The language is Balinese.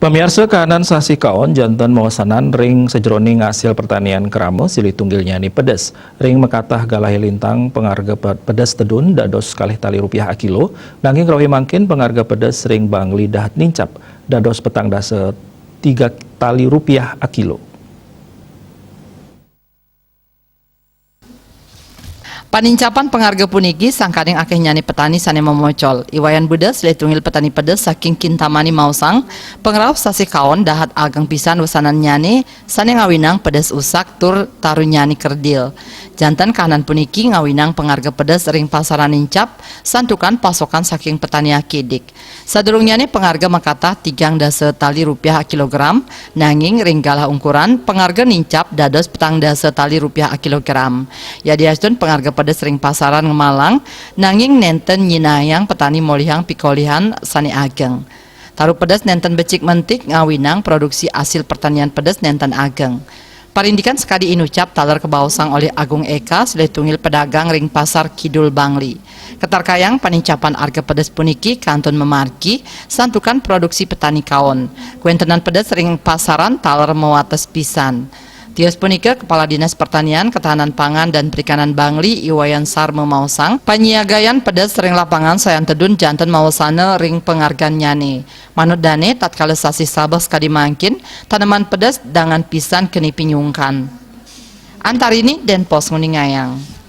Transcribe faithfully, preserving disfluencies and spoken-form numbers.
Pamiarsa, kahanan sasih kaon janten maosanan ring sajeroning asil pertanian krama silih tunggilnyane pedes. Ring makatah galahe lintang pangarga pe-, pedes tedun dados kalih tali rupiah akilo, nanging rawi mangkin pangarga pedes ring Bangli dahat nincap dados petang dasa tiga tali rupiah akilo. Panincapan pangarga puniki sangkaning akehnyane petani sane mamocol. I Wayan Buda silih tunggil petani pedes saking Kintamani maosang, pangrauh sasih kaon dahat ageng pisan wesanannyane sane ngawinang pedes usak tur tarunnyane kerdil. Janten kahanan puniki ngawinang pangarga pedes ring pasaran nincap, santukan pasokan saking petani akidik. Sadurungnyane pangarga makatah tigang dasa tali rupiah akilogram, nanging ring galah ungkuran pangarga nincap dados petang dasa tali rupiah akilogram. Yadiastun pangarga pedes ring pasaran ngemalang, nanging nenten nyinahang petani molihang pikolihan sane ageng. Taru pedes nenten becik mentik ngawinang produksi asil pertanian pedes nenten ageng. Parindikan sakadi inucap taler kabaosang olih Agung Eka, silih tunggil pedagang ring Pasar Kidul Bangli. Katarkayang panincapan arga pedes puniki kantun mamargi, santukan produksi petani kaon. Kwentenan pedes ring pasaran taler mawates pisan. Tios punika, Kepala Dinas Pertanian, Ketahanan Pangan, dan Perikanan Bangli, I Wayan Sarma maosang, panyiagayan pedes ring lapangan sayan tedun janten mawesana ring pangargannyane. Manut dane, tatkala sasih sabeh sakadi mangkin, taneman pedes dangan pisan keni pinyungkan. Antarini, Denpos nguningayang.